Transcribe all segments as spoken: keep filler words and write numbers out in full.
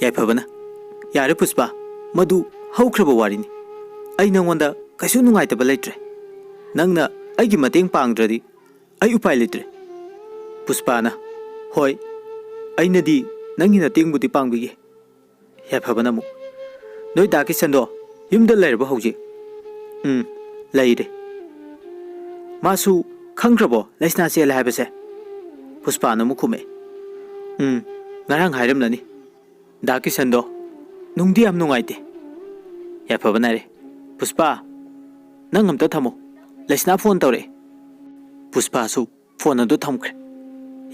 ꯌꯥꯏꯐꯕꯅ, "ꯌꯥꯔꯦ ꯄꯨꯁꯄꯥ, ꯃꯗꯨ ꯍꯧꯈ꯭ꯔꯕ ꯋꯥꯔꯤꯅꯤ꯫ ꯑꯩ ꯅꯪꯉꯣꯟꯗ ꯀꯩꯁꯨ ꯅꯨꯡꯉꯥꯏꯇꯕ ꯂꯩꯇ꯭ꯔꯦ꯫ ꯅꯪꯅ ꯑꯩꯒꯤ ꯃꯇꯦꯡ ꯄꯥꯡꯗ꯭ꯔꯗꯤ ꯑꯩ ꯎꯄꯥꯏ ꯂꯩꯇ꯭ꯔꯦ꯫" ꯄꯨꯁꯄꯥꯅ, "ꯍꯣꯏ, ꯑꯩꯅꯗꯤ ꯅꯪꯒꯤ ꯃꯇꯦꯡꯕꯨꯗꯤ ꯄꯥꯡꯕꯤꯒꯦ꯫" ꯌꯥꯏꯐꯕꯅ ꯑꯃꯨꯛ, "ꯅꯣꯏ ꯗꯥ ꯀꯤꯁꯟꯗꯣ ꯌꯨꯝꯗ ꯂꯩꯔꯕ ꯍꯧꯖꯤꯛ?" "ꯎꯝ, ꯂꯩꯔꯦ꯫" "ꯃꯥꯁꯨ ꯈꯪꯈ꯭ꯔꯕꯣ ꯂꯩꯁꯅꯥ ꯆꯦꯜꯂꯦ ꯍꯥꯏꯕꯁꯦ?" ꯄꯨꯁꯄꯥꯅ ꯑꯃꯨꯛ ꯈꯨꯝꯃꯛꯑꯦ, "ꯎꯝ, ꯉꯔꯥꯡ ꯍꯥꯏꯔꯝꯂꯅꯤ꯫ ꯗꯥ ꯀꯤꯁꯟꯗꯣ ꯅꯨꯡꯗꯤ ꯌꯥꯝ ꯅꯨꯡꯉꯥꯏꯇꯦ꯫" ꯌꯥꯏꯐꯕꯅ ꯍꯥꯏꯔꯦ, "ꯄꯨꯁꯄꯥ, ꯅꯪ ꯑꯝꯇ ꯊꯝꯃꯣ, ꯂꯩꯁꯅꯥ ꯐꯣꯟ ꯇꯧꯔꯛꯑꯦ꯫" ꯄꯨꯁꯄꯥꯁꯨ ꯐꯣꯟ ꯑꯗꯨ ꯊꯝꯈ꯭ꯔꯦ꯫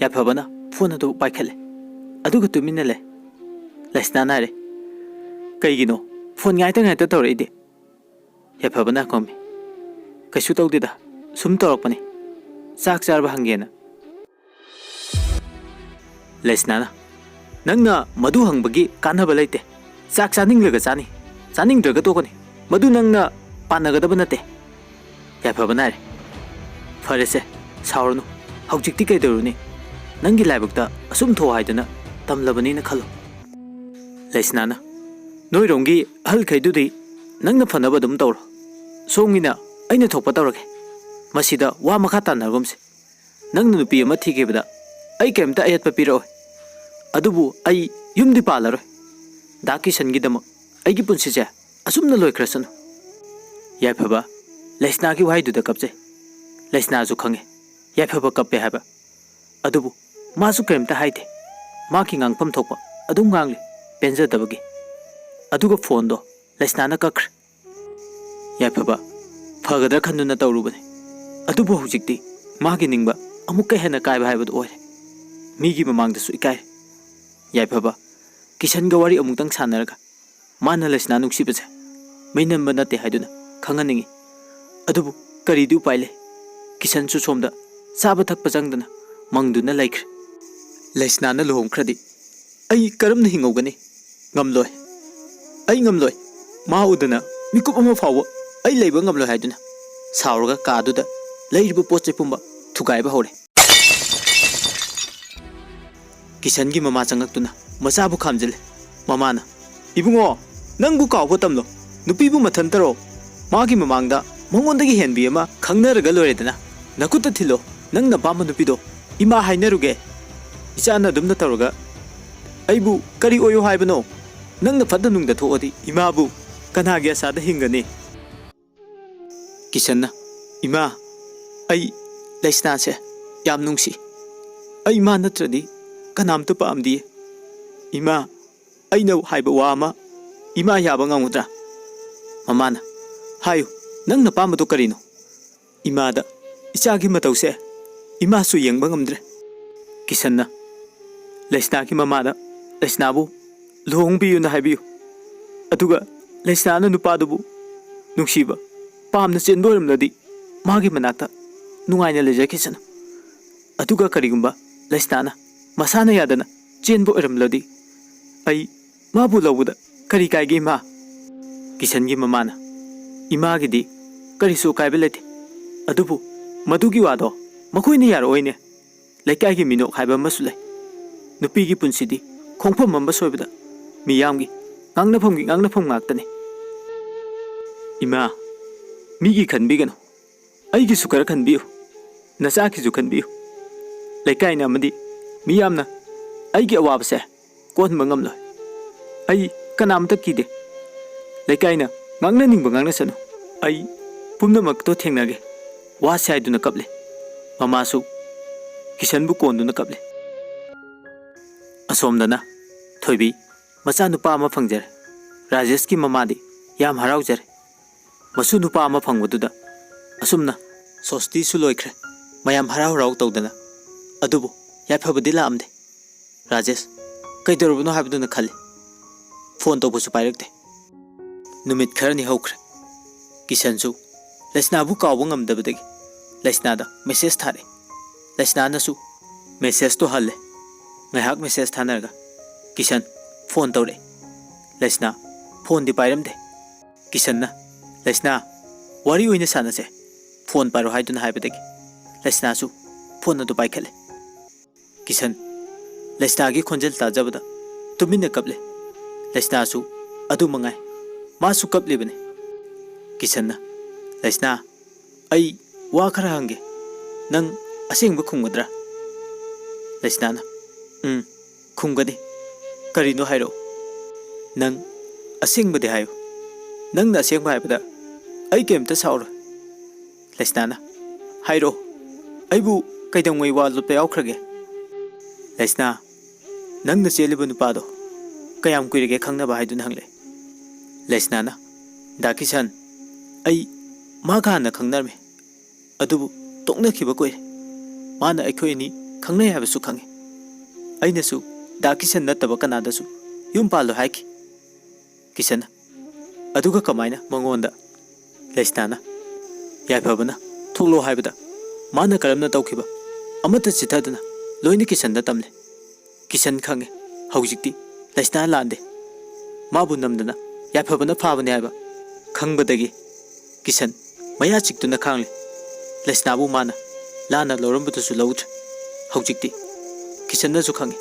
ꯌꯥꯏꯐꯕꯅ ꯐꯣꯟ ꯑꯗꯨ ꯄꯥꯏꯈꯠꯂꯦ, ꯑꯗꯨꯒ ꯇꯨꯃꯤꯟꯅ ꯂꯩ꯫ ꯂꯩꯁꯅꯥꯅ ꯍꯥꯏꯔꯦ, "ꯀꯩꯒꯤꯅꯣ ꯐꯣꯟ ꯉꯥꯏꯇ ꯉꯥꯏꯇ ꯇꯧꯔꯛꯏꯗꯤ?" ꯌꯥꯏꯐꯕꯅ ꯈꯨꯝꯃꯤ, "ꯀꯩꯁꯨ ꯇꯧꯗꯦꯗ, ꯁꯨꯝ ꯇꯧꯔꯛꯄꯅꯤ, ꯆꯥꯛ ꯆꯥꯔꯕ ꯍꯪꯒꯦꯅ꯫" ꯂꯩꯁꯅꯥꯅ, "ꯅꯪꯅ ꯃꯗꯨ ꯍꯪꯕꯒꯤ ꯀꯥꯟꯅꯕ ꯂꯩꯇꯦ꯫ ꯆꯥꯛ ꯆꯥꯅꯤꯡꯂꯒ ꯆꯥꯅꯤ, ꯆꯥꯅꯤꯡꯗ꯭ꯔꯒ ꯇꯣꯛꯀꯅꯤ꯫ ꯃꯗꯨ ꯅꯪꯅ ꯄꯥꯟꯅꯒꯗꯕ ꯅꯠꯇꯦ꯫" ꯌꯥꯏꯐꯕꯅ ꯍꯥꯏꯔꯦ, "ꯐꯔꯦꯁꯦ, ꯁꯥꯎꯔꯅꯨ꯫ ꯍꯧꯖꯤꯛꯇꯤ ꯀꯩꯗꯧꯔꯨꯅꯤ? ꯅꯪꯒꯤ ꯂꯥꯏꯕꯛꯇ ꯑꯁꯨꯝ ꯊꯣꯛ ꯍꯥꯏꯗꯅ ꯇꯝꯂꯕꯅꯤꯅ ꯈꯜꯂꯨ꯫" ꯂꯩꯁꯅꯥꯅ, "ꯅꯣꯏꯔꯣꯝꯒꯤ ꯑꯍꯜꯈꯩꯗꯨꯗꯤ ꯅꯪꯅ ꯐꯅꯕ ꯑꯗꯨꯝ ꯇꯧꯔꯣ꯫ ꯁꯣꯝꯒꯤꯅ ꯑꯩꯅ ꯊꯣꯛꯄ ꯇꯧꯔꯒꯦ꯫ ꯃꯁꯤꯗ ꯋꯥ ꯃꯈꯥ ꯇꯥꯟꯅꯔꯒꯨꯝꯁꯦ꯫ ꯅꯪꯅ ꯅꯨꯄꯤ ꯑꯃ ꯊꯤꯈꯤꯕꯗ ꯑꯩ ꯀꯔꯤꯝꯇ ꯑꯌꯦꯠꯄ ꯄꯤꯔꯛꯑꯣꯏ꯫ ꯑꯗꯨꯕꯨ ꯑꯩ ꯌꯨꯝꯗꯤ ꯄꯥꯜꯂꯔꯣꯏ꯫ ꯗꯥ ꯀꯤꯁꯟꯒꯤꯗꯃꯛ ꯑꯩꯒꯤ ꯄꯨꯟꯁꯤꯁꯦ ꯑꯁꯨꯝꯅ ꯂꯣꯏꯈ꯭ꯔꯁꯅꯨ꯫" ꯌꯥꯏꯐꯕ ꯂꯩꯁꯅꯥꯒꯤ ꯋꯥꯍꯩꯗꯨꯗ ꯀꯞꯆꯩ꯫ ꯂꯩꯁꯅꯥꯁꯨ ꯈꯪꯉꯦ ꯌꯥꯏꯐꯕ ꯀꯞꯄꯦ ꯍꯥꯏꯕ꯫ ꯑꯗꯨꯕꯨ ꯃꯥꯁꯨ ꯀꯔꯤꯝꯇ ꯍꯥꯏꯗꯦ꯫ ꯃꯥꯒꯤ ꯉꯥꯡꯐꯝ ꯊꯣꯛꯄ ꯑꯗꯨꯝ ꯉꯥꯡꯂꯤ, ꯄꯦꯟꯖꯗꯕꯒꯤ꯫ ꯑꯗꯨꯒ ꯐꯣꯟꯗꯣ ꯂꯩꯁꯅꯥꯅ ꯀꯛꯈ꯭ꯔꯦ꯫ ꯌꯥꯏꯐꯕ ꯐꯒꯗ꯭ꯔꯥ ꯈꯟꯗꯨꯅ ꯇꯧꯔꯨꯕꯅꯤ꯫ ꯑꯗꯨꯕꯨ ꯍꯧꯖꯤꯛꯇꯤ ꯃꯥꯒꯤ ꯅꯤꯡꯕ ꯑꯃꯨꯛꯀ ꯍꯦꯟꯅ ꯀꯥꯏꯕ ꯍꯥꯏꯕꯗꯨ ꯑꯣꯏꯔꯦ꯫ ꯃꯤꯒꯤ ꯃꯃꯥꯡꯗꯁꯨ ꯏꯀꯥꯏꯔꯦ꯫ ꯌꯥꯏꯐꯕ ꯀꯤꯁꯟꯒ ꯋꯥꯔꯤ ꯑꯃꯨꯛꯇꯪ ꯁꯥꯟꯅꯔꯒ ꯃꯥꯅ ꯂꯩꯁꯅꯥ ꯅꯨꯡꯁꯤꯕꯁꯦ ꯃꯩꯅꯝꯕ ꯅꯠꯇꯦ ꯍꯥꯏꯗꯨꯅ ꯈꯪꯍꯟꯅꯤꯡꯉꯤ꯫ ꯑꯗꯨꯕꯨ ꯀꯔꯤꯗꯤ ꯎꯄꯥꯏ ꯂꯩ? ꯀꯤꯁꯟꯁꯨ ꯁꯣꯝꯗ ꯆꯥꯕ ꯊꯛꯄ ꯆꯪꯗꯅ ꯃꯪꯗꯨꯅ ꯂꯩꯈ꯭ꯔꯦ꯫ ꯂꯩꯁꯅꯥꯅ ꯂꯨꯍꯣꯡꯈ꯭ꯔꯗꯤ ꯑꯩ ꯀꯔꯝꯅ ꯍꯤꯡꯍꯧꯒꯅꯤ? ꯉꯝꯂꯣꯏ꯫ ꯑꯩ ꯉꯝꯂꯣꯏ꯫ ꯃꯥ ꯎꯗꯅ ꯃꯤꯀꯨꯞ ꯑꯃ ꯐꯥꯎꯕ ꯑꯩ ꯂꯩꯕ ꯉꯝꯂꯣꯏ ꯍꯥꯏꯗꯨꯅ ꯁꯥꯎꯔꯒ ꯀꯥꯗꯨꯗ ꯂꯩꯔꯤꯕ ꯄꯣꯠ ꯆꯩ ꯄꯨꯝꯕ ꯊꯨꯒꯥꯏꯕ ꯍꯧꯔꯦ꯫ ꯀꯤꯁꯟꯒꯤ ꯃꯃꯥ ꯆꯪꯉꯛꯇꯨꯅ ꯃꯆꯥꯕꯨ ꯈꯥꯝꯖꯤꯜꯂꯦ꯫ ꯃꯃꯥꯅ, "ꯏꯕꯨꯡꯉꯣ, ꯅꯪꯕꯨ ꯀꯥꯎꯕ ꯇꯝꯂꯣ꯫ ꯅꯨꯄꯤꯕꯨ ꯃꯊꯟꯇꯔꯣ? ꯃꯥꯒꯤ ꯃꯃꯥꯡꯗ ꯃꯉꯣꯟꯗꯒꯤ ꯍꯦꯟꯕꯤ ꯑꯃ ꯈꯪꯅꯔꯒ ꯂꯣꯏꯔꯦꯗꯅ꯫ ꯅꯈꯨꯠꯇ ꯊꯤꯜꯂꯣ, ꯅꯪꯅ ꯄꯥꯝꯕ ꯅꯨꯄꯤꯗꯣ ꯏꯃꯥ ꯍꯥꯏꯅꯔꯨꯒꯦ꯫ ꯏꯆꯥꯅ ꯑꯗꯨꯝꯅ ꯇꯧꯔꯒ ꯑꯩꯕꯨ ꯀꯔꯤ ꯑꯣꯏꯌꯨ ꯍꯥꯏꯕꯅꯣ? ꯅꯪꯅ ꯐꯠꯇ ꯅꯨꯡꯗ ꯊꯣꯛꯑꯗꯤ ꯏꯃꯥꯕꯨ ꯀꯅꯥꯒꯤ ꯑꯁꯥꯗ ꯍꯤꯡꯒꯅꯤ?" ꯀꯤꯁꯟꯅ, "ꯏꯃꯥ, ꯑꯩ ꯂꯩꯁꯅꯥꯁꯦ ꯌꯥꯝ ꯅꯨꯡꯁꯤ꯫ ꯑꯩ ꯃꯥ ꯅꯠꯇ꯭ꯔꯗꯤ ꯀꯅꯥꯝꯇ ꯄꯥꯝꯗꯤꯌꯦ꯫ ꯏꯃꯥ, ꯑꯩꯅ ꯍꯥꯏꯕ ꯋꯥ ꯑꯃ ꯏꯃꯥ ꯌꯥꯕ ꯉꯝꯒꯗ꯭ꯔꯥ?" ꯃꯃꯥꯅ, "ꯍꯥꯏꯌꯨ, ꯅꯪꯅ ꯄꯥꯝꯕꯗꯣ ꯀꯔꯤꯅꯣ? ꯏꯃꯥꯗ ꯏꯆꯥꯒꯤ ꯃꯇꯧꯁꯦ ꯏꯃꯥꯁꯨ ꯌꯦꯡꯕ ꯉꯝꯗ꯭ꯔꯦ꯫" ꯀꯤꯁꯟꯅ ꯂꯩꯁꯅꯥꯒꯤ ꯃꯃꯥꯗ ꯂꯩꯁꯅꯥꯕꯨ ꯂꯨꯍꯣꯡꯕꯤꯌꯨꯅ ꯍꯥꯏꯕꯤꯌꯨ꯫ ꯑꯗꯨꯒ ꯂꯩꯁꯅꯥꯅ ꯅꯨꯄꯥꯗꯨꯕꯨ ꯅꯨꯡꯁꯤꯕ, ꯄꯥꯝꯅ ꯆꯦꯟꯕ ꯑꯣꯏꯔꯝꯂꯗꯤ ꯃꯥꯒꯤ ꯃꯅꯥꯛꯇ ꯅꯨꯡꯉꯥꯏꯅ ꯂꯩꯖꯈꯤꯁꯅꯨ꯫ ꯑꯗꯨꯒ ꯀꯔꯤꯒꯨꯝꯕ ꯂꯩꯁꯅꯥꯅ ꯃꯁꯥꯅ ꯌꯥꯗꯅ ꯆꯦꯟꯕ ꯑꯣꯏꯔꯝꯂꯗꯤ ꯑꯩ ꯃꯥꯕꯨ ꯂꯧꯕꯗ ꯀꯔꯤ ꯀꯥꯏꯒꯦ, ꯏꯃꯥ?" ꯀꯤꯁꯟꯒꯤ ꯃꯃꯥꯅ, "ꯏꯃꯥꯒꯤꯗꯤ ꯀꯔꯤꯁꯨ ꯑꯀꯥꯏꯕ ꯂꯩꯇꯦ꯫ ꯑꯗꯨꯕꯨ ꯃꯗꯨꯒꯤ ꯋꯥꯗꯣ ꯃꯈꯣꯏꯅ ꯌꯥꯔꯛꯑꯣꯏꯅꯦ꯫ ꯂꯩꯀꯥꯏꯒꯤ ꯃꯤꯅꯣꯛ ꯍꯥꯏꯕ ꯑꯃꯁꯨ ꯂꯩ꯫ ꯅꯨꯄꯤꯒꯤ ꯄꯨꯟꯁꯤꯗꯤ ꯈꯣꯡꯐꯝ ꯑꯃ ꯁꯣꯏꯕꯗ ꯃꯤꯌꯥꯝꯒꯤ ꯉꯥꯡꯅꯐꯝꯒꯤ ꯉꯥꯡꯅꯐꯝ ꯉꯥꯛꯇꯅꯤ꯫ ꯏꯃꯥ, ꯃꯤꯒꯤ ꯈꯟꯕꯤꯒꯅꯨ, ꯑꯩꯒꯤꯁꯨ ꯈꯔ ꯈꯟꯕꯤꯌꯨ, ꯅꯆꯥꯒꯤꯁꯨ ꯈꯟꯕꯤꯌꯨ꯫ ꯂꯩꯀꯥꯏꯅ ꯑꯃꯗꯤ ꯃꯤꯌꯥꯝꯅ ꯑꯩꯒꯤ ꯑꯋꯥꯕꯁꯦ ꯀꯣꯟꯕ ꯉꯝꯂꯣꯏ꯫ ꯑꯩ ꯀꯅꯥꯝꯇ ꯀꯤꯗꯦ꯫ ꯂꯩꯀꯥꯏꯅ ꯉꯥꯡꯅꯅꯤꯡꯕ ꯉꯥꯡꯅꯁꯅꯨ꯫ ꯑꯩ ꯄꯨꯝꯅꯃꯛꯇꯣ ꯊꯦꯡꯅꯒꯦ꯫" ꯋꯥꯁꯦ ꯍꯥꯏꯗꯨꯅ ꯀꯞꯂꯦ꯫ ꯃꯃꯥꯁꯨ ꯀꯤꯁꯟꯕꯨ ꯀꯣꯟꯗꯨꯅ ꯀꯞꯂꯦ꯫ ꯑꯁꯣꯝꯗꯅ ꯊꯣꯏꯕꯤ ꯃꯆꯥꯅꯨꯄꯥ ꯑꯃ ꯐꯪꯖꯔꯦ꯫ ꯔꯥꯖꯦꯁꯀꯤ ꯃꯃꯥꯗꯤ ꯌꯥꯝ ꯍꯔꯥꯎꯖꯔꯦ꯫ ꯃꯁꯨ ꯅꯨꯄꯥ ꯑꯃ ꯐꯪꯕꯗꯨꯗ ꯑꯁꯨꯝꯅ ꯁꯣꯁꯇꯤꯁꯨ ꯂꯣꯏꯈ꯭ꯔꯦ꯫ ꯃꯌꯥꯝ ꯍꯔꯥꯎ ꯍꯔꯥꯎ ꯇꯧꯗꯅ꯫ ꯑꯗꯨꯕꯨ ꯌꯥꯏꯐꯕꯗꯤ ꯂꯥꯛꯑꯝꯗꯦ꯫ ꯔꯥꯖꯦꯁ ꯀꯩꯗꯧꯔꯕꯅꯣ ꯍꯥꯏꯕꯗꯨꯅ ꯈꯜꯂꯤ꯫ ꯐꯣꯟ ꯇꯧꯕꯁꯨ ꯄꯥꯏꯔꯛꯇꯦ꯫ ꯅꯨꯃꯤꯠ ꯈꯔꯅꯤ ꯍꯧꯈ꯭ꯔꯦ꯫ ꯀꯤꯁꯟꯁꯨ ꯂꯩꯁꯅꯥꯕꯨ ꯀꯥꯎꯕ ꯉꯝꯗꯕꯗꯒꯤ ꯂꯩꯁꯅꯥꯗ ꯃꯦꯁꯦꯖ ꯊꯥꯔꯛꯏ꯫ ꯂꯩꯁꯅꯥꯅꯁꯨ ꯃꯦꯁꯦꯖꯇꯣ ꯍꯜꯂꯦ꯫ ꯉꯥꯏꯍꯥꯛ ꯃꯦꯁꯦꯖ ꯊꯥꯅꯔꯒ ꯀꯤꯁꯟ ꯐꯣꯟ ꯇꯧꯔꯛꯏ꯫ ꯂꯩꯁꯅꯥ ꯐꯣꯟꯗꯤ ꯄꯥꯏꯔꯝꯗꯦ꯫ ꯀꯤꯁꯟꯅ ꯂꯩꯁꯅꯥ ꯋꯥꯔꯤ ꯑꯣꯏꯅ ꯁꯥꯟꯅꯁꯦ, ꯐꯣꯟ ꯄꯥꯏꯔꯣ ꯍꯥꯏꯗꯨꯅ ꯍꯥꯏꯕꯗꯒꯤ ꯂꯩꯁꯅꯥꯁꯨ ꯐꯣꯟ ꯑꯗꯨ ꯄꯥꯏꯈꯠꯂꯦ꯫ ꯀꯤꯁꯟ ꯂꯩꯁꯅꯥꯒꯤ ꯈꯣꯟꯖꯦꯜ ꯇꯥꯖꯕꯗ ꯇꯨꯃꯤꯟꯅ ꯀꯞꯂꯦ꯫ ꯂꯩꯁꯅꯥꯁꯨ ꯑꯗꯨ ꯃꯉꯥꯏ, ꯃꯥꯁꯨ ꯀꯞꯂꯤꯕꯅꯤ꯫ ꯀꯤꯁꯟꯅ, "ꯂꯩꯁꯅꯥ, ꯑꯩ ꯋꯥ ꯈꯔ ꯍꯪꯒꯦ, ꯅꯪ ꯑꯁꯦꯡꯕ ꯈꯨꯝꯒꯗ꯭ꯔꯥ?" ꯂꯩꯁꯅꯥꯅ, "ꯎꯝ, ꯈꯨꯝꯒꯅꯤ꯫ ꯀꯔꯤꯅꯣ ꯍꯥꯏꯔꯛꯑꯣ꯫ ꯅꯪ ꯑꯁꯦꯡꯕꯗꯤ ꯍꯥꯏꯌꯨ꯫ ꯅꯪꯅ ꯑꯁꯦꯡꯕ ꯍꯥꯏꯕꯗ ꯑꯩ ꯀꯩꯝꯇ ꯁꯥꯎꯔꯣꯏ꯫" ꯂꯩꯁꯅꯥꯅ, "ꯍꯥꯏꯔꯛꯑꯣ, ꯑꯩꯕꯨ ꯀꯩꯗꯧꯉꯩ ꯋꯥ ꯂꯣꯠꯄ ꯌꯥꯎꯈ꯭ꯔꯒꯦ?" ꯂꯩꯁꯅꯥ, "ꯅꯪꯅ ꯆꯦꯜꯂꯤꯕ ꯅꯨꯄꯥꯗꯣ ꯀꯌꯥꯝ ꯀꯨꯏꯔꯒꯦ ꯈꯪꯅꯕ?" ꯍꯥꯏꯗꯨꯅ ꯍꯪꯂꯛꯑꯦ꯫ ꯂꯩꯁꯅꯥꯅ, "ꯗꯥ ꯀꯤꯁꯟ, ꯑꯩ ꯃꯥꯒ ꯍꯥꯟꯅ ꯈꯪꯅꯔꯝꯃꯤ, ꯑꯗꯨꯕꯨ ꯇꯣꯛꯅꯈꯤꯕ ꯀꯨꯏꯔꯦ꯫ ꯃꯥꯅ ꯑꯩꯈꯣꯏ ꯑꯅꯤ ꯈꯪꯅꯩ ꯍꯥꯏꯕꯁꯨ ꯈꯪꯉꯤ꯫ ꯑꯩꯅꯁꯨ ꯗꯥ ꯀꯤꯁꯟ ꯅꯠꯇꯕ ꯀꯅꯥꯗꯁꯨ ꯌꯨꯝ ꯄꯥꯜꯂꯣ ꯍꯥꯏꯈꯤ꯫" ꯀꯤꯁꯟꯅ, "ꯑꯗꯨꯒ ꯀꯃꯥꯏꯅ ꯃꯉꯣꯟꯗ?" ꯂꯩꯁꯅꯥꯅ, "ꯌꯥꯏꯐꯕꯅ ꯊꯣꯛꯂꯣ ꯍꯥꯏꯕꯗ ꯃꯥꯅ ꯀꯔꯝꯅ ꯇꯧꯈꯤꯕ ꯑꯃꯠꯇ ꯆꯤꯊꯗꯅ ꯂꯣꯏꯅ ꯀꯤꯁꯟꯗ ꯇꯝꯂꯦ꯫ ꯀꯤꯁꯟ ꯈꯪꯉꯦ ꯍꯧꯖꯤꯛꯇꯤ ꯂꯩꯁꯅꯥ ꯂꯥꯟꯗꯦ꯫ ꯃꯥꯕꯨ ꯅꯝꯗꯅ ꯌꯥꯏꯐꯕꯅ ꯐꯥꯕꯅꯦ ꯍꯥꯏꯕ ꯈꯪꯕꯗꯒꯤ ꯀꯤꯁꯟ ꯃꯌꯥ ꯆꯤꯛꯇꯨꯅ ꯈꯥꯡꯂꯦ꯫ ꯂꯩꯁꯅꯥꯕꯨ ꯃꯥꯅ ꯂꯥꯟꯅ ꯂꯧꯔꯝꯕꯗꯨꯁꯨ ꯂꯧꯗ꯭ꯔꯦ꯫ ꯍꯧꯖꯤꯛꯇꯤ ꯀꯤꯁꯟꯅꯁꯨ ꯈꯪꯉꯦ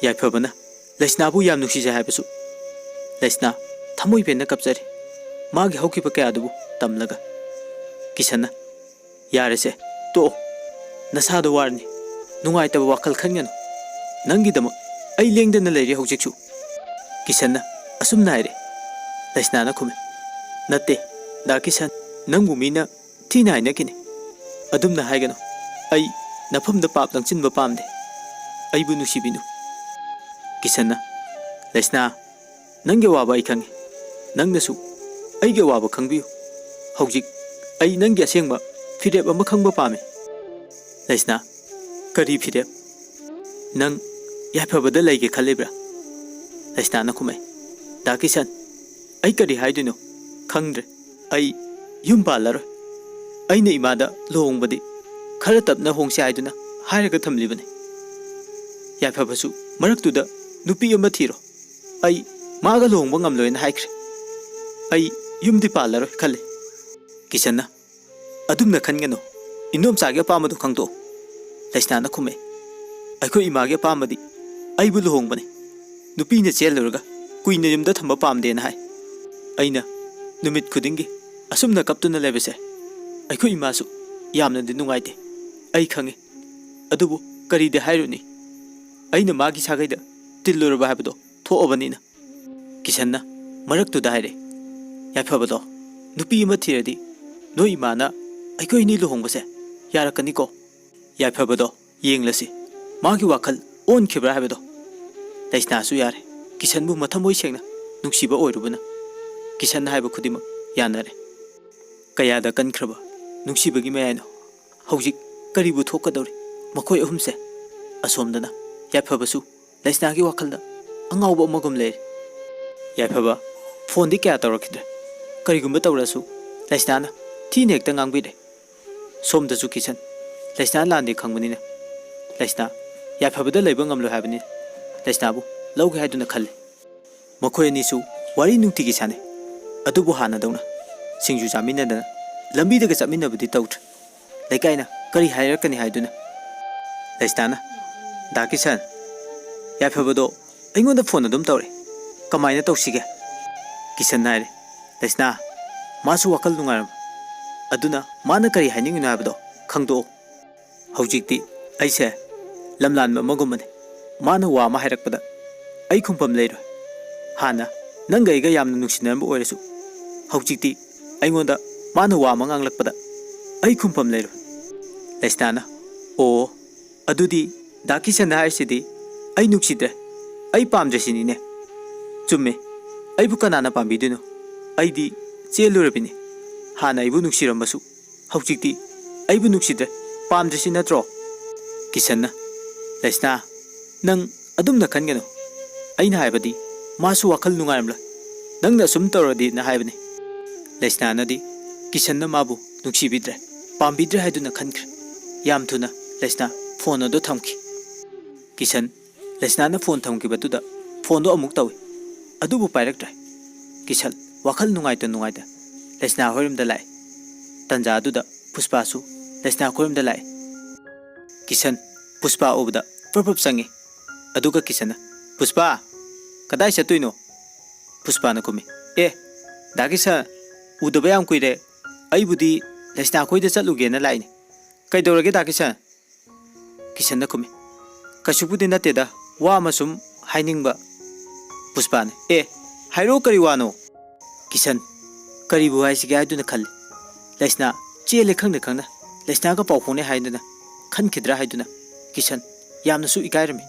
ꯌꯥꯏꯐꯕꯅ ꯂꯩꯁꯅꯥꯕꯨ ꯌꯥꯝ ꯅꯨꯡꯁꯤꯖꯩ ꯍꯥꯏꯕꯁꯨ꯫ ꯂꯩꯁꯅꯥ ꯊꯃꯣꯏ ꯄꯦꯟꯅ ꯀꯞꯆꯔꯤ, ꯃꯥꯒꯤ ꯍꯧꯈꯤꯕ ꯀꯌꯥꯗꯨꯕꯨ ꯇꯝꯂꯒ꯫ ꯀꯤꯁꯟꯅ, "ꯌꯥꯔꯦꯁꯦ, ꯇꯣꯛꯑꯣ꯫ ꯅꯁꯥꯗꯣ ꯋꯥꯔꯅꯤ꯫ ꯅꯨꯡꯉꯥꯏꯇꯕ ꯋꯥꯈꯜ ꯈꯟꯒꯅꯨ꯫ ꯅꯪꯒꯤꯗꯃꯛ ꯑꯩ ꯂꯦꯡꯗꯅ ꯂꯩꯔꯤ ꯍꯧꯖꯤꯛꯁꯨ꯫" ꯀꯤꯁꯟꯅ ꯑꯁꯨꯝꯅ ꯍꯥꯏꯔꯦ꯫ ꯂꯩꯁꯅꯥꯅ ꯈꯨꯝꯃꯦ, "ꯅꯠꯇꯦ, ꯗꯥ ꯀꯤꯁꯟ, ꯅꯪꯕꯨ ꯃꯤꯅ ꯊꯤꯅ ꯍꯥꯏꯅꯈꯤꯅꯤ꯫ ꯑꯗꯨꯝꯅ ꯍꯥꯏꯒꯅꯨ꯫ ꯑꯩ ꯅꯐꯝꯗ ꯄꯥꯞ ꯂꯪꯁꯤꯟꯕ ꯄꯥꯝꯗꯦ꯫ ꯑꯩꯕꯨ ꯅꯨꯡꯁꯤꯕꯤꯅꯨ꯫" ꯀꯤꯁꯟꯅ, "ꯂꯩꯁꯅꯥ, ꯅꯪꯒꯤ ꯑꯋꯥꯕ ꯑꯩ ꯈꯪꯉꯤ꯫ ꯅꯪꯅꯁꯨ ꯑꯩꯒꯤ ꯑꯋꯥꯕ ꯈꯪꯕꯤꯌꯨ꯫ ꯍꯧꯖꯤꯛ ꯑꯩ ꯅꯪꯒꯤ ꯑꯁꯦꯡꯕ ꯐꯤꯔꯦꯞ ꯑꯃ ꯈꯪꯕ ꯄꯥꯝꯃꯤ꯫" ꯂꯩꯁꯅꯥ, "ꯀꯔꯤ ꯐꯤꯔꯦꯞ? ꯅꯪ ꯌꯥꯏꯐꯕꯗ ꯂꯩꯒꯦ ꯈꯜꯂꯤꯕ꯭ꯔꯥ?" ꯂꯩꯁꯅꯥꯅ ꯈꯨꯝꯃꯛꯏ, "ꯗꯥ ꯀꯤꯁꯟ, ꯑꯩ ꯀꯔꯤ ꯍꯥꯏꯗꯣꯏꯅꯣ ꯈꯪꯗ꯭ꯔꯦ꯫ ꯑꯩ ꯌꯨꯝ ꯄꯥꯜꯂꯔꯣꯏ꯫ ꯑꯩꯅ ꯏꯃꯥꯗ ꯂꯨꯍꯣꯡꯕꯗꯤ ꯈꯔ ꯇꯞꯅ ꯍꯣꯡꯁꯤ ꯍꯥꯏꯗꯨꯅ ꯍꯥꯏꯔꯒ ꯊꯝꯂꯤꯕꯅꯤ꯫ ꯌꯥꯏꯐꯕꯁꯨ ꯃꯔꯛꯇꯨꯗ ꯅꯨꯄꯤ ꯑꯃ ꯊꯤꯔꯣ꯫ ꯑꯩ ꯃꯥꯒ ꯂꯨꯍꯣꯡꯕ ꯉꯝꯂꯣꯏꯅ ꯍꯥꯏꯈ꯭ꯔꯦ꯫ ꯑꯩ ꯌꯨꯝꯗꯤ ꯄꯥꯜꯂꯔꯣꯏ ꯈꯜꯂꯤ꯫" ꯀꯤꯁꯟꯅ, "ꯑꯗꯨꯝꯅ ꯈꯟꯒꯅꯨ꯫ ꯏꯟꯗꯣꯝꯆꯥꯒꯤ ꯑꯄꯥꯝꯕꯗꯨ ꯈꯪꯗꯣꯛꯎ꯫" ꯂꯩꯁꯅꯥꯅ ꯈꯨꯝꯃꯦ, "ꯑꯩꯈꯣꯏ ꯏꯃꯥꯒꯤ ꯑꯄꯥꯝꯕꯗꯤ ꯑꯩꯕꯨ ꯂꯨꯍꯣꯡꯕꯅꯤ꯫ ꯅꯨꯄꯤꯅ ꯆꯦꯜꯂꯨꯔꯒ ꯀꯨꯏꯅ ꯌꯨꯝꯗ ꯊꯝꯕ ꯄꯥꯝꯗꯦꯅ ꯍꯥꯏ꯫ ꯑꯩꯅ ꯅꯨꯃꯤꯠ ꯈꯨꯗꯤꯡꯒꯤ ꯑꯁꯨꯝꯅ ꯀꯞꯇꯨꯅ ꯂꯩꯕꯁꯦ ꯑꯩꯈꯣꯏ ꯏꯃꯥꯁꯨ ꯌꯥꯝꯅꯗꯤ ꯅꯨꯡꯉꯥꯏꯇꯦ, ꯑꯩ ꯈꯪꯉꯤ꯫ ꯑꯗꯨꯕꯨ ꯀꯔꯤꯗꯤ ꯍꯥꯏꯔꯨꯅꯤ, ꯑꯩꯅ ꯃꯥꯒꯤ ꯁꯥꯒꯩꯗ ꯇꯤꯜꯂꯨꯔꯕ ꯍꯥꯏꯕꯗꯣ ꯊꯣꯛꯑꯕꯅꯤꯅ꯫ ꯀꯤꯁꯟꯅ ꯃꯔꯛꯇꯨꯗ ꯍꯥꯏꯔꯦ, "ꯌꯥꯏꯐꯕꯗꯣ ꯅꯨꯄꯤ ꯑꯃ ꯊꯤꯔꯗꯤ ꯅꯣꯏ ꯏꯃꯥꯅ ꯑꯩꯈꯣꯏ ꯑꯅꯤ ꯂꯨꯍꯣꯡꯕꯁꯦ ꯌꯥꯔꯛꯀꯅꯤꯀꯣ? ꯌꯥꯏꯐꯕꯗꯣ ꯌꯦꯡꯂꯁꯤ, ꯃꯥꯒꯤ ꯋꯥꯈꯜ ꯑꯣꯟꯈꯤꯕ꯭ꯔꯥ ꯍꯥꯏꯕꯗꯣ꯫" ꯂꯩꯁꯅꯥꯁꯨ ꯌꯥꯔꯦ, ꯀꯤꯁꯟꯕꯨ ꯃꯊꯃꯣꯏ ꯁꯦꯡꯅ ꯅꯨꯡꯁꯤꯕ ꯑꯣꯏꯔꯨꯕꯅ꯫ ꯀꯤꯁꯟꯅ ꯍꯥꯏꯕ ꯈꯨꯗꯤꯡꯃꯛ ꯌꯥꯅꯔꯦ꯫ ꯀꯌꯥꯗ ꯀꯟꯈ꯭ꯔꯕ ꯅꯨꯡꯁꯤꯕꯒꯤ ꯃꯌꯥꯏꯅꯣ? ꯍꯧꯖꯤꯛ ꯀꯔꯤꯕꯨ ꯊꯣꯛꯀꯗꯧꯔꯤ? ꯃꯈꯣꯏ ꯑꯍꯨꯝꯁꯦ꯫ ꯑꯁꯣꯝꯗꯅ ꯌꯥꯏꯐꯕꯁꯨ ꯂꯩꯁꯅꯥꯒꯤ ꯋꯥꯈꯜꯗ ꯑꯉꯥꯎꯕ ꯑꯃꯒꯨꯝ ꯂꯩꯔꯤ꯫ ꯌꯥꯏꯐꯕ ꯐꯣꯟꯗꯤ ꯀꯌꯥ ꯇꯧꯔꯛꯈꯤꯗ꯭ꯔꯦ꯫ ꯀꯔꯤꯒꯨꯝꯕ ꯇꯧꯔꯁꯨ ꯂꯩꯁꯅꯥꯅ ꯊꯤꯅ ꯍꯦꯛꯇ ꯉꯥꯡꯕꯤꯔꯦ꯫ ꯁꯣꯝꯗꯁꯨ ꯀꯤꯁꯟ ꯂꯩꯁꯅꯥ ꯂꯥꯟꯗꯦ ꯈꯪꯕꯅꯤꯅ ꯂꯩꯁꯅꯥ ꯌꯥꯏꯐꯕꯗ ꯂꯩꯕ ꯉꯝꯂꯣꯏ ꯍꯥꯏꯕꯅꯤ꯫ ꯂꯩꯁꯅꯥꯕꯨ ꯂꯧꯒꯦ ꯍꯥꯏꯗꯨꯅ ꯈꯜꯂꯤ꯫ ꯃꯈꯣꯏ ꯑꯅꯤꯁꯨ ꯋꯥꯔꯤ ꯅꯨꯡꯇꯤꯒꯤ ꯁꯥꯟꯅꯩ꯫ ꯑꯗꯨꯕꯨ ꯍꯥꯟꯅꯗꯧꯅ ꯁꯤꯡꯖꯨ ꯆꯥꯃꯤꯟꯅꯗꯅ ꯂꯝꯕꯤꯗꯒ ꯆꯠꯃꯤꯟꯅꯕꯗꯤ ꯇꯧꯗ꯭ꯔꯦ꯫ ꯂꯩꯀꯥꯏꯅ ꯀꯔꯤ ꯍꯥꯏꯔꯛꯀꯅꯤ ꯍꯥꯏꯗꯨꯅ꯫ ꯂꯩꯁꯅꯥꯅ, "ꯗꯥ ꯀꯤꯁꯟ, ꯌꯥꯏꯐꯕꯗꯣ ꯑꯩꯉꯣꯟꯗ ꯐꯣꯟ ꯑꯗꯨꯝ ꯇꯧꯔꯛꯏ꯫ ꯀꯃꯥꯏꯅ ꯇꯧꯁꯤꯒꯦ?" ꯀꯤꯁꯟꯅ ꯍꯥꯏꯔꯦ, "ꯂꯩꯁꯅꯥ, ꯃꯥꯁꯨ ꯋꯥꯈꯜ ꯅꯨꯡꯉꯥꯏꯔꯝꯃꯣꯏ꯫ ꯑꯗꯨꯅ ꯃꯥꯅ ꯀꯔꯤ ꯍꯥꯏꯅꯤꯡꯉꯤꯅꯣ ꯍꯥꯏꯕꯗꯣ ꯈꯪꯗꯣꯛꯑꯣ꯫ ꯍꯧꯖꯤꯛꯇꯤ ꯑꯩꯁꯦ ꯂꯝꯂꯥꯟꯕ ꯑꯃꯒꯨꯝꯕꯅꯤ꯫ ꯃꯥꯅ ꯋꯥ ꯑꯃ ꯍꯥꯏꯔꯛꯄꯗ ꯑꯩ ꯈꯨꯝꯐꯝ ꯂꯩꯔꯣꯏ꯫ ꯍꯥꯟꯅ ꯅꯪꯒ ꯑꯩꯒ ꯌꯥꯝꯅ ꯅꯨꯡꯁꯤꯅꯔꯝꯕ ꯑꯣꯏꯔꯁꯨ, ꯍꯧꯖꯤꯛꯇꯤ ꯑꯩꯉꯣꯟꯗ ꯃꯥꯅ ꯋꯥ ꯑꯃ ꯉꯥꯡꯂꯛꯄꯗ ꯑꯩ ꯈꯨꯝꯐꯝ ꯂꯩꯔꯣꯏ꯫" ꯂꯩꯁꯅꯥꯅ, "ꯑꯣ, ꯑꯗꯨꯗꯤ ꯗꯥ ꯀꯤꯁꯟꯅ ꯍꯥꯏꯔꯤꯁꯤꯗꯤ ꯑꯩ ꯅꯨꯡꯁꯤꯗ꯭ꯔꯦ, ꯑꯩ ꯄꯥꯝꯗ꯭ꯔꯦ ꯁꯤꯅꯤꯅꯦ?" "ꯆꯨꯝꯃꯦ, ꯑꯩꯕꯨ ꯀꯅꯥꯅ ꯄꯥꯝꯕꯤꯗꯣꯏꯅꯣ? ꯑꯩꯗꯤ ꯆꯦꯜꯂꯨꯔꯕꯤꯅꯤ꯫ ꯍꯥꯟꯅ ꯑꯩꯕꯨ ꯅꯨꯡꯁꯤꯔꯝꯕꯁꯨ ꯍꯧꯖꯤꯛꯇꯤ ꯑꯩꯕꯨ ꯅꯨꯡꯁꯤꯗ꯭ꯔꯦ, ꯄꯥꯝꯗ꯭ꯔꯤꯁꯤ ꯅꯠꯇ꯭ꯔꯣ?" ꯀꯤꯁꯟꯅ, "ꯂꯩꯁꯅꯥ, ꯅꯪ ꯑꯗꯨꯝꯅ ꯈꯟꯒꯅꯨ꯫ ꯑꯩꯅ ꯍꯥꯏꯕꯗꯤ ꯃꯥꯁꯨ ꯋꯥꯈꯜ ꯅꯨꯡꯉꯥꯏꯔꯝꯂꯣꯏ꯫ ꯅꯪꯅ ꯑꯁꯨꯝ ꯇꯧꯔꯗꯤꯅ ꯍꯥꯏꯕꯅꯤ꯫" ꯂꯩꯁꯅꯥꯅꯗꯤ ꯀꯤꯁꯟꯅ ꯃꯥꯕꯨ ꯅꯨꯡꯁꯤꯕꯤꯗ꯭ꯔꯦ, ꯄꯥꯝꯕꯤꯗ꯭ꯔꯦ ꯍꯥꯏꯗꯨꯅ ꯈꯟꯈ꯭ꯔꯦ꯫ ꯌꯥꯝ ꯊꯨꯅ ꯂꯩꯁꯅꯥ ꯐꯣꯟ ꯑꯗꯨ ꯊꯝꯈꯤ꯫ ꯀꯤꯁꯟ ꯂꯩꯁꯅꯥꯅ ꯐꯣꯟ ꯊꯝꯈꯤꯕꯗꯨꯗ ꯐꯣꯟꯗꯣ ꯑꯃꯨꯛ ꯇꯧꯏ꯫ ꯑꯗꯨꯕꯨ ꯄꯥꯏꯔꯛꯇ꯭ꯔꯦ꯫ ꯀꯤꯁꯟ ꯋꯥꯈꯜ ꯅꯨꯡꯉꯥꯏꯇ ꯅꯨꯡꯉꯥꯏꯇ ꯂꯩꯁꯅꯥ ꯍꯣꯏꯔꯣꯝꯗ ꯂꯥꯛꯏ꯫ ꯇꯟꯖꯥ ꯑꯗꯨꯗ ꯄꯨꯁꯄꯥꯁꯨ ꯂꯩꯁꯅꯥ ꯈꯣꯏꯔꯣꯝꯗ ꯂꯥꯛꯏ꯫ ꯀꯤꯁꯟ ꯄꯨꯁꯄꯥ ꯎꯕꯗ ꯄ꯭ꯔꯞ ꯄ꯭ꯔꯞ ꯆꯪꯉꯤ꯫ ꯑꯗꯨꯒ ꯀꯤꯁꯟꯅ, "ꯄꯨꯁꯄꯥ, ꯀꯗꯥꯏ ꯆꯠꯇꯣꯏꯅꯣ? ꯄꯨꯁꯄꯥꯅ ꯈꯨꯝꯃꯤ, "ꯑꯦ, ꯗꯥ ꯀꯤꯁꯟ, ꯎꯗꯕ ꯌꯥꯝ ꯀꯨꯏꯔꯦ꯫ ꯑꯩꯕꯨꯗꯤ ꯂꯩꯁꯅꯥ ꯈꯣꯏꯗ ꯆꯠꯂꯨꯒꯦꯅ ꯂꯥꯛꯏꯅꯦ꯫ ꯀꯩꯗꯧꯔꯒꯦ, ꯗꯥ ꯀꯤꯁꯟ?" ꯀꯤꯁꯟꯅ ꯈꯨꯝꯃꯤ, "ꯀꯩꯁꯨꯕꯨꯗꯤ ꯅꯠꯇꯦꯗ, ꯋꯥ ꯑꯃ ꯁꯨꯝ ꯍꯥꯏꯅꯤꯡꯕ꯫" ꯄꯨꯁꯄꯥꯅ, "ꯑꯦ, ꯍꯥꯏꯔꯛꯑꯣ, ꯀꯔꯤ ꯋꯥꯅꯣ?" ꯀꯤꯁꯟ, ꯀꯔꯤꯕꯨ ꯍꯥꯏꯁꯤꯒꯦ ꯍꯥꯏꯗꯨꯅ ꯈꯜꯂꯤ꯫ ꯂꯩꯁꯅꯥ ꯆꯦꯜꯂꯦ ꯈꯪꯅ ꯈꯪꯅ ꯂꯩꯁꯅꯥꯒ ꯄꯥꯎ ꯐꯥꯎꯅꯩ ꯍꯥꯏꯗꯨꯅ ꯈꯟꯈꯤꯗ꯭ꯔꯥ ꯍꯥꯏꯗꯨꯅ ꯀꯤꯁꯟ ꯌꯥꯝꯅꯁꯨ ꯏꯀꯥꯏꯔꯝꯃꯤ꯫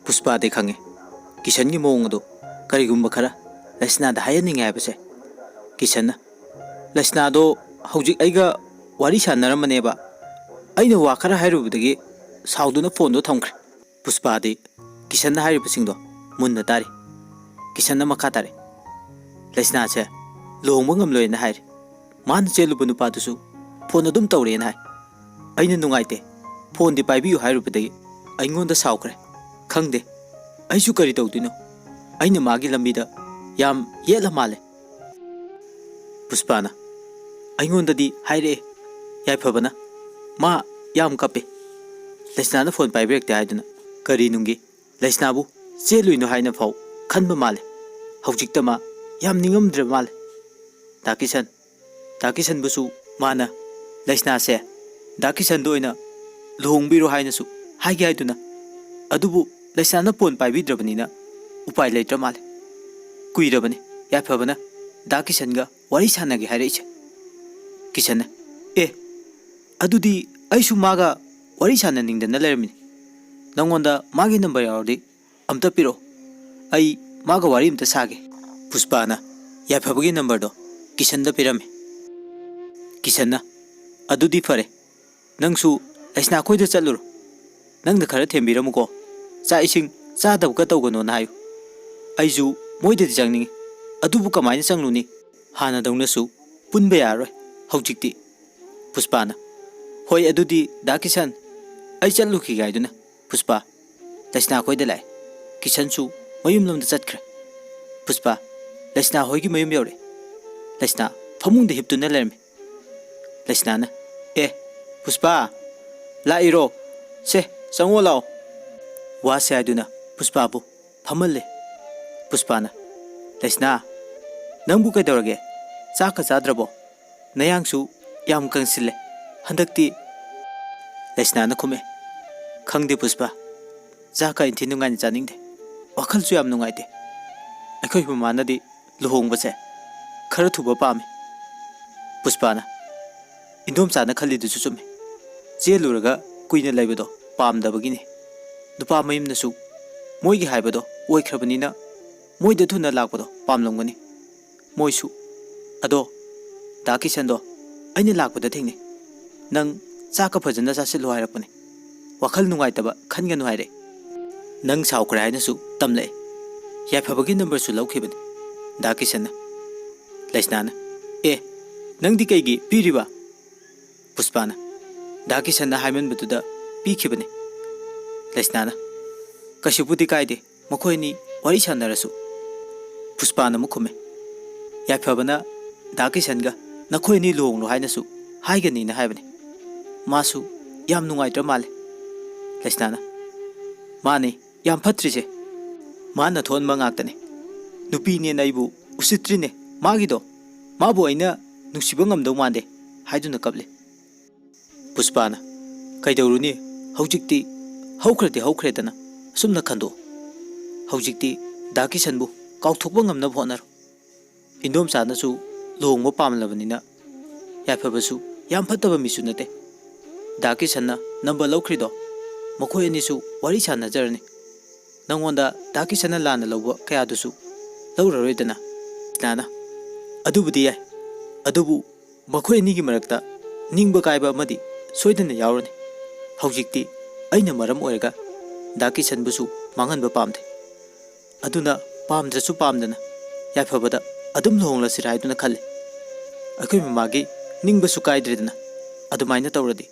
ꯄꯨꯁꯄꯥꯗꯤ ꯈꯪꯉꯦ ꯀꯤꯁꯟꯒꯤ ꯃꯑꯣꯡ ꯑꯗꯨ ꯀꯔꯤꯒꯨꯝꯕ ꯈꯔ ꯂꯩꯁꯅꯥꯗ ꯍꯥꯏꯍꯟꯅꯤꯡꯉꯦ ꯍꯥꯏꯕꯁꯦ꯫ ꯀꯤꯁꯟꯅ, "ꯂꯩꯁꯅꯥꯗꯣ ꯍꯧꯖꯤꯛ ꯑꯩꯒ ꯋꯥꯔꯤ ꯁꯥꯟꯅꯔꯝꯕꯅꯦꯕ꯫ ꯑꯩꯅ ꯋꯥ ꯈꯔ ꯍꯥꯏꯔꯨꯕꯗꯒꯤ ꯁꯥꯎꯗꯨꯅ ꯐꯣꯟꯗꯣ ꯊꯝꯈ꯭ꯔꯦ꯫" ꯄꯨꯁꯄꯥꯗꯤ ꯀꯤꯁꯟꯅ ꯍꯥꯏꯔꯤꯕꯁꯤꯡꯗꯣ ꯃꯨꯟꯅ ꯇꯥꯔꯤ꯫ ꯀꯤꯁꯟꯅ ꯃꯈꯥ ꯇꯥꯔꯦ, "ꯂꯩꯁꯅꯥꯁꯦ ꯂꯨꯍꯣꯡꯕ ꯉꯝꯂꯣꯏꯅ ꯍꯥꯏꯔꯤ꯫ ꯃꯥꯅ ꯆꯦꯜꯂꯨꯕ ꯅꯨꯄꯥꯗꯨꯁꯨ ꯐꯣꯟ ꯑꯗꯨꯝ ꯇꯧꯔꯛꯑꯦꯅ ꯍꯥꯏ꯫ ꯑꯩꯅ ꯅꯨꯡꯉꯥꯏꯇꯦ, ꯐꯣꯟꯗꯤ ꯄꯥꯏꯕꯤꯌꯨ ꯍꯥꯏꯔꯨꯕꯗꯒꯤ ꯑꯩꯉꯣꯟꯗ ꯁꯥꯎꯈ꯭ꯔꯦ꯫ ꯈꯪꯗꯦ, ꯑꯩꯁꯨ ꯀꯔꯤ ꯇꯧꯗꯣꯏꯅꯣ꯫ ꯑꯩꯅ ꯃꯥꯒꯤ ꯂꯝꯕꯤꯗ ꯌꯥꯝ ꯌꯦꯠꯂ ꯃꯥꯜꯂꯦ꯫" ꯄꯨꯁꯄꯥꯅ, "ꯑꯩꯉꯣꯟꯗꯗꯤ ꯍꯥꯏꯔꯛꯑꯦ ꯌꯥꯏꯐꯕꯅ, ꯃꯥ ꯌꯥꯝ ꯀꯞꯄꯦ꯫ ꯂꯩꯁꯅꯥꯅ ꯐꯣꯟ ꯄꯥꯏꯕꯤꯔꯛꯇꯦ ꯍꯥꯏꯗꯨꯅ꯫ ꯀꯔꯤ ꯅꯨꯡꯒꯤ ꯂꯩꯁꯅꯥꯕꯨ ꯆꯦꯜꯂꯨꯏꯅꯣ ꯍꯥꯏꯅ ꯐꯥꯎ ꯈꯟꯕ ꯃꯥꯜꯂꯦ꯫ ꯍꯧꯖꯤꯛꯇ ꯃꯥ ꯌꯥꯝ ꯅꯤꯡꯉꯝꯗ꯭ꯔꯕ ꯃꯥꯜꯂꯦ꯫ ꯗꯥ ꯀꯤꯁꯟ, ꯗꯥ ꯀꯤꯁꯟꯕꯨꯁꯨ ꯃꯥꯅ ꯂꯩꯁꯅꯥꯁꯦ ꯗꯥ ꯀꯤꯁꯟꯗ ꯑꯣꯏꯅ ꯂꯨꯍꯣꯡꯕꯤꯔꯣ ꯍꯥꯏꯅꯁꯨ ꯍꯥꯏꯒꯦ ꯍꯥꯏꯗꯨꯅ, ꯑꯗꯨꯕꯨ ꯂꯩꯁꯅꯥꯅ ꯐꯣꯟ ꯄꯥꯏꯕꯤꯗ꯭ꯔꯕꯅꯤꯅ ꯎꯄꯥꯏ ꯂꯩꯇ꯭ꯔ ꯃꯥꯜꯂꯦ꯫ ꯀꯨꯏꯔꯕꯅꯤ ꯌꯥꯏꯐꯕꯅ ꯗꯥ ꯀꯤꯁꯟꯒ ꯋꯥꯔꯤ ꯁꯥꯟꯅꯒꯦ ꯍꯥꯏꯔꯛꯏꯁꯦ꯫" ꯀꯤꯁꯟꯅ, "ꯑꯦ, ꯑꯗꯨꯗꯤ ꯑꯩꯁꯨ ꯃꯥꯒ ꯋꯥꯔꯤ ꯁꯥꯟꯅꯅꯤꯡꯗꯅ ꯂꯩꯔꯝꯃꯤꯅꯤ꯫ ꯅꯪꯉꯣꯟꯗ ꯃꯥꯒꯤ ꯅꯝꯕꯔ ꯌꯥꯎꯔꯗꯤ ꯑꯝꯇ ꯄꯤꯔꯛꯑꯣ, ꯑꯩ ꯃꯥꯒ ꯋꯥꯔꯤ ꯑꯝꯇ ꯁꯥꯒꯦ꯫" ꯄꯨꯁꯄꯥꯅ ꯌꯥꯏꯐꯕꯒꯤ ꯅꯝꯕꯔꯗꯣ ꯀꯤꯁꯟꯗ ꯄꯤꯔꯝꯃꯤ꯫ ꯀꯤꯁꯟꯅ, "ꯑꯗꯨꯗꯤ ꯐꯔꯦ, ꯅꯪꯁꯨ ꯂꯩꯁꯅꯥ ꯈꯣꯏꯗ ꯆꯠꯂꯨꯔꯣ꯫ ꯅꯪꯅ ꯈꯔ ꯊꯦꯝꯕꯤꯔꯝꯃꯨꯀꯣ꯫ ꯆꯥꯛ ꯏꯁꯤꯡ ꯆꯥꯗꯕꯒ ꯇꯧꯒꯅꯣꯅ ꯍꯥꯏꯌꯨ꯫ ꯑꯩꯁꯨ ꯃꯣꯏꯗꯗꯤ ꯆꯪꯅꯤꯡꯉꯤ, ꯑꯗꯨꯕꯨ ꯀꯃꯥꯏꯅ ꯆꯪꯂꯨꯅꯤ? ꯍꯥꯟꯅꯗꯧꯅꯁꯨ ꯄꯨꯟꯕ ꯌꯥꯔꯔꯣꯏ ꯍꯧꯖꯤꯛꯇꯤ꯫" ꯄꯨꯁꯄꯥꯅ, "ꯍꯣꯏ, ꯑꯗꯨꯗꯤ ꯗꯥ ꯀꯤꯁꯟ, ꯑꯩ ꯆꯠꯂꯨꯈꯤꯒꯦ" ꯍꯥꯏꯗꯨꯅ ꯄꯨꯁꯄꯥ ꯂꯩꯁꯅꯥ ꯈꯣꯏꯗ ꯂꯥꯛꯑꯦ꯫ ꯀꯤꯁꯟꯁꯨ ꯃꯌꯨꯝꯂꯣꯝꯗ ꯆꯠꯈ꯭ꯔꯦ꯫ ꯄꯨꯁꯄꯥ ꯂꯩꯁꯅꯥ ꯍꯣꯏꯒꯤ ꯃꯌꯨꯝ ꯌꯧꯔꯛꯑꯦ꯫ ꯂꯩꯁꯅꯥ ꯐꯃꯨꯡꯗ ꯍꯤꯞꯇꯨꯅ ꯂꯩꯔꯝꯃꯤ꯫ ꯂꯩꯁꯅꯥꯅ, "ꯑꯦ, ꯄꯨꯁꯄꯥ, ꯂꯥꯛꯏꯔꯣ? ꯁꯦ, ꯆꯪꯉꯣ ꯂꯥꯛꯑꯣ꯫" ꯋꯥꯁꯦ ꯍꯥꯏꯗꯨꯅ ꯄꯨꯁꯄꯥꯕꯨ ꯐꯝꯍꯜꯂꯦ꯫ ꯄꯨꯁꯄꯥꯅ, "ꯂꯩꯁꯅꯥ, ꯅꯪꯕꯨ ꯀꯩꯗꯧꯔꯒꯦ? ꯆꯥꯛꯀ ꯆꯥꯗ꯭ꯔꯕꯣ? ꯅꯌꯥꯡꯁꯨ ꯌꯥꯝ ꯀꯪꯁꯤꯜꯂꯦ ꯍꯟꯗꯛꯇꯤ꯫" ꯂꯩꯁꯅꯥꯅ ꯈꯨꯝꯃꯦ, "ꯈꯪꯗꯦ ꯄꯨꯁꯄꯥ, ꯆꯥꯛꯀ ꯏꯟꯊꯤ ꯅꯨꯡꯉꯥꯏꯅ ꯆꯥꯅꯤꯡꯗꯦ꯫ ꯋꯥꯈꯜꯁꯨ ꯌꯥꯝ ꯅꯨꯡꯉꯥꯏꯇꯦ꯫ ꯑꯩꯈꯣꯏ ꯃꯃꯥꯅꯗꯤ ꯂꯨꯍꯣꯡꯕꯁꯦ ꯈꯔ ꯊꯨꯕ ꯄꯥꯝꯃꯤ꯫" ꯄꯨꯁꯄꯥꯅ, "ꯏꯟꯗꯣꯝꯆꯥꯅ ꯈꯜꯂꯤꯗꯨꯁꯨ ꯆꯨꯝꯃꯤ꯫ ꯆꯦꯜꯂꯨꯔꯒ ꯀꯨꯏꯅ ꯂꯩꯕꯗꯣ ꯄꯥꯝꯗꯕꯒꯤꯅꯤ꯫ ꯅꯨꯄꯥ ꯃꯌꯨꯝꯅꯁꯨ ꯃꯣꯏꯒꯤ ꯍꯥꯏꯕꯗꯣ ꯑꯣꯏꯈ꯭ꯔꯕꯅꯤꯅ ꯃꯣꯏꯗ ꯊꯨꯅ ꯂꯥꯛꯄꯗꯣ ꯄꯥꯝꯂꯝꯒꯅꯤ ꯃꯣꯏꯁꯨ꯫ ꯑꯗꯣ ꯗꯥ ꯀꯤꯁꯟꯗꯣ ꯑꯩꯅ ꯂꯥꯛꯄꯗ ꯊꯦꯡꯅꯩ꯫ ꯅꯪ ꯆꯥꯛꯀ ꯐꯖꯅ ꯆꯥꯁꯤꯜꯂꯣ ꯍꯥꯏꯔꯛꯄꯅꯦ꯫ ꯋꯥꯈꯜ ꯅꯨꯡꯉꯥꯏꯇꯕ ꯈꯟꯒꯅꯨ ꯍꯥꯏꯔꯛꯑꯦ꯫ ꯅꯪ ꯁꯥꯎꯈ꯭ꯔꯦ ꯍꯥꯏꯅꯁꯨ ꯇꯝꯂꯛꯑꯦ꯫ ꯌꯥꯏꯐꯕꯒꯤ ꯅꯝꯕꯔꯁꯨ ꯂꯧꯈꯤꯕꯅꯤ ꯗꯥ ꯀꯤꯁꯟꯅ꯫" ꯂꯩꯁꯅꯥꯅ, "ꯑꯦ, ꯅꯪꯗꯤ ꯀꯩꯒꯤ ꯄꯤꯔꯤꯕ?" ꯄꯨꯁꯄꯥꯅ, "ꯗꯥ ꯀꯤꯁꯟꯅ ꯍꯥꯏꯃꯟꯕꯗꯨꯗ ꯄꯤꯈꯤꯕꯅꯤ꯫" ꯂꯩꯁꯅꯥꯅ, "ꯀꯩꯁꯨꯕꯨꯗꯤ ꯀꯥꯏꯗꯦ, ꯃꯈꯣꯏ ꯑꯅꯤ ꯋꯥꯔꯤ ꯁꯥꯟꯅꯔꯁꯨ꯫" ꯄꯨꯁꯄꯥꯅ ꯑꯃꯨꯛ ꯈꯨꯝꯃꯦ, "ꯌꯥꯏꯐꯕꯅ ꯗꯥ ꯀꯤꯁꯟꯒ ꯅꯈꯣꯏ ꯑꯅꯤ ꯂꯨꯍꯣꯡꯂꯣ ꯍꯥꯏꯅꯁꯨ ꯍꯥꯏꯒꯅꯤꯅ ꯍꯥꯏꯕꯅꯤ꯫ ꯃꯥꯁꯨ ꯌꯥꯝ ꯅꯨꯡꯉꯥꯏꯇ꯭ꯔ ꯃꯥꯜꯂꯦ꯫" ꯂꯩꯁꯅꯥꯅ, "ꯃꯥꯅꯤ, ꯌꯥꯝ ꯐꯠꯇ꯭ꯔꯤꯁꯦ꯫ ꯃꯥꯅ ꯊꯣꯛꯍꯟꯕ ꯉꯥꯛꯇꯅꯦ꯫ ꯅꯨꯄꯤꯅꯦꯅ ꯑꯩꯕꯨ ꯎꯁꯤꯠꯇ꯭ꯔꯤꯅꯦ꯫ ꯃꯥꯒꯤꯗꯣ, ꯃꯥꯕꯨ ꯑꯩꯅ ꯅꯨꯡꯁꯤꯕ ꯉꯝꯗꯧ ꯃꯥꯟꯗꯦ ꯍꯥꯏꯗꯨꯅ ꯀꯞꯂꯦ꯫" ꯄꯨꯁꯄꯥꯅ, "ꯀꯩꯗꯧꯔꯨꯅꯤ? ꯍꯧꯖꯤꯛꯇꯤ ꯍꯧꯈ꯭ꯔꯗꯤ ꯍꯧꯈ꯭ꯔꯦꯗꯅ ꯑꯁꯨꯝꯅ ꯈꯟꯗꯣꯛꯑꯣ꯫ ꯍꯧꯖꯤꯛꯇꯤ ꯗꯥ ꯀꯤꯁꯟꯕꯨ ꯀꯥꯎꯊꯣꯛꯄ ꯉꯝꯅꯕ ꯍꯣꯠꯅꯔꯣ꯫ ꯏꯟꯗꯣꯝꯆꯥꯅꯁꯨ ꯂꯨꯍꯣꯡꯕ ꯄꯥꯝꯂꯕꯅꯤꯅ ꯌꯥꯏꯐꯕꯁꯨ ꯌꯥꯝ ꯐꯠꯇꯕ ꯃꯤꯁꯨ ꯅꯠꯇꯦ꯫ ꯗꯥ ꯀꯤꯁꯟꯅ ꯅꯝꯕꯔ ꯂꯧꯈ꯭ꯔꯤꯗꯣ ꯃꯈꯣꯏ ꯑꯅꯤꯁꯨ ꯋꯥꯔꯤ ꯁꯥꯟꯅꯖꯔꯅꯤ꯫ ꯅꯪꯉꯣꯟꯗ ꯗꯥ ꯀꯤꯁꯟꯅ ꯂꯥꯟꯅ ꯂꯧꯕ ꯀꯌꯥꯗꯨꯁꯨ ꯂꯧꯔꯔꯣꯏꯗꯅ꯫" ꯂꯩꯁꯅꯥꯅ, "ꯑꯗꯨꯕꯨꯗꯤ ꯌꯥꯏ, ꯑꯗꯨꯕꯨ ꯃꯈꯣꯏ ꯑꯅꯤꯒꯤ ꯃꯔꯛꯇ ꯅꯤꯡꯕ ꯀꯥꯏꯕ ꯑꯃꯗꯤ ꯁꯣꯏꯗꯅ ꯌꯥꯎꯔꯅꯤ꯫ ꯍꯧꯖꯤꯛꯇꯤ ꯑꯩꯅ ꯃꯔꯝ ꯑꯣꯏꯔꯒ ꯗꯥ ꯀꯤꯁꯟꯕꯨꯁꯨ ꯃꯥꯡꯍꯟꯕ ꯄꯥꯝꯗꯦ꯫ ꯑꯗꯨꯅ ꯄꯥꯝꯗ꯭ꯔꯁꯨ ꯄꯥꯝꯗꯅ ꯌꯥꯏꯐꯕꯗ ꯑꯗꯨꯝ ꯂꯨꯍꯣꯡꯂꯁꯤꯔꯥ ꯍꯥꯏꯗꯨꯅ ꯈꯜꯂꯤ꯫ ꯑꯩꯈꯣꯏ ꯃꯃꯥꯒꯤ ꯅꯤꯡꯕꯁꯨ ꯀꯥꯏꯗ꯭ꯔꯦꯗꯅ ꯑꯗꯨꯃꯥꯏꯅ ꯇꯧꯔꯗꯤ꯫"